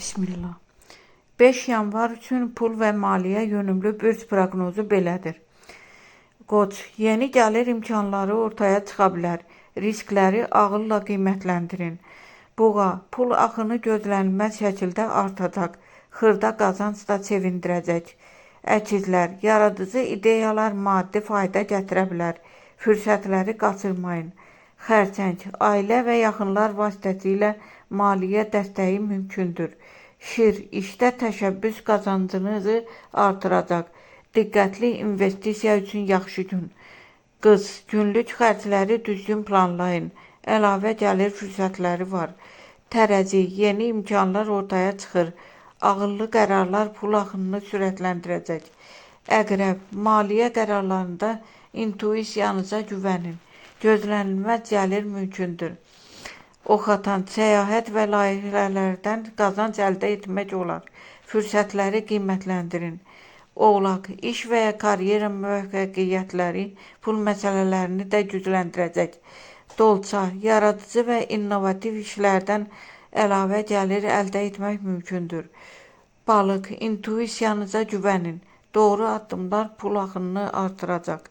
Bismillah. 5 yanvar üçün pul və maliyyə yönümlü bürc proqnozu belədir. Qoç, yeni gəlir imkanları ortaya çıxa bilər. Riskləri ağılla qiymətləndirin. Buğa, pul axını gözlənilməz şəkildə artacaq. Xırda qazanc da sevindirəcək. Əkizlər, yaradıcı ideyalar maddi fayda gətirə bilər. Fürsətləri qaçırmayın. Xərçəng, ailə və yaxınlar vasitəsilə maliyyə dəstəyi mümkündür. Şir, işdə təşəbbüs qazancınızı artıracaq. Diqqətli investisiya üçün yaxşı gün. Qız, günlük xərcləri düzgün planlayın. Əlavə gəlir fürsətləri var. Tərəzi, yeni imkanlar ortaya çıxır. Ağıllı qərarlar pul axınını sürətləndirəcək. Əqrəb, maliyyə qərarlarında intuisiyanıza güvənin. Gözlənilməz gəlir mümkündür. Oxatan, səyahət və layihələrdən qazanc əldə etmək olar. Fürsətləri qiymətləndirin. Oğlaq, iş və ya karyera müvəffəqiyyətləri pul məsələlərini də gücləndirəcək. Dolça, yaradıcı və innovativ işlərdən əlavə gəlir əldə etmək mümkündür. Balıq, intuisiyanıza güvənin. Doğru addımlar pul axınını artıracaq.